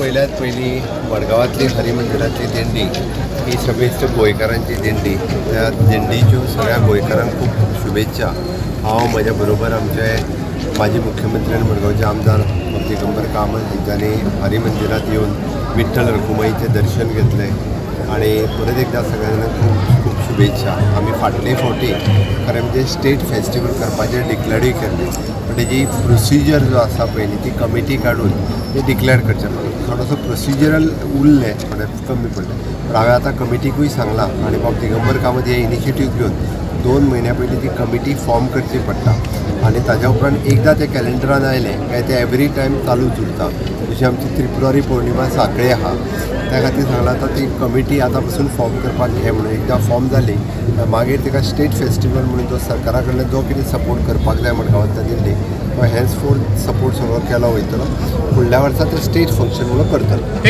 पयल्यात पयलीं मडगांवांतली हरिमंदिरांतली दिंडी ही समेस्त गोंयकारांची दिंडी. त्या दिंडीच्यो सगळ्या गोंयकारांक खूब खूब शुभेच्छा. हांव म्हज्या बरोबर आमचे माजी मुख्यमंत्री आनी मडगांवचे आमदार दिगंबर कामत हेंच्यांनी हरिमंदिरांत येवन विठ्ठल रखुमाईचें दर्शन घेतलें आणि परत एकदा सगळ्यांना खूब खूब शुभेच्छा. आमी फाटले फावटी खरें म्हणजे स्टेट फेस्टिवल करपाचें डिक्लेरूय केल्लें, पण तेजी प्रोसिजर जो आसा, पयलीं ती कमिटी काडून ते डिक्लेर करचें पडलें. थोडोसो प्रोसिजरल उरलें, थोडें कमी पडलें. पण हांवें आतां कमिटीकूय सांगलां आनी बाब दिगंबर कामत हे इनिशिएटीव घेवन 2 म्हयन्या पयलीं ती कमिटी फॉर्म करची पडटा आनी ताज्या उपरांत एकदां तें कॅलेंडरान आयलें काय तें एवरी टायम चालूच उरता. जशी आमची त्रिपुरारी पौर्णिमा सांखळे आहा, त्या खातीर सांगलां, आतां ती कमिटी आतां पासून फॉर्म करपाक घे म्हणून. एकदां फॉर्म जाली काय मागीर तिका स्टेट फेस्टिवल म्हणून जो सरकारा कडल्यान जो कितें सपोर्ट करपाक जाय मडगांवांतल्या दिंडीक, तो हेन्स फोर्थ सपोर्ट सगळो केलो वयतलो. फुडल्या वर्सा ते स्टेट फंक्शन म्हणून करतले.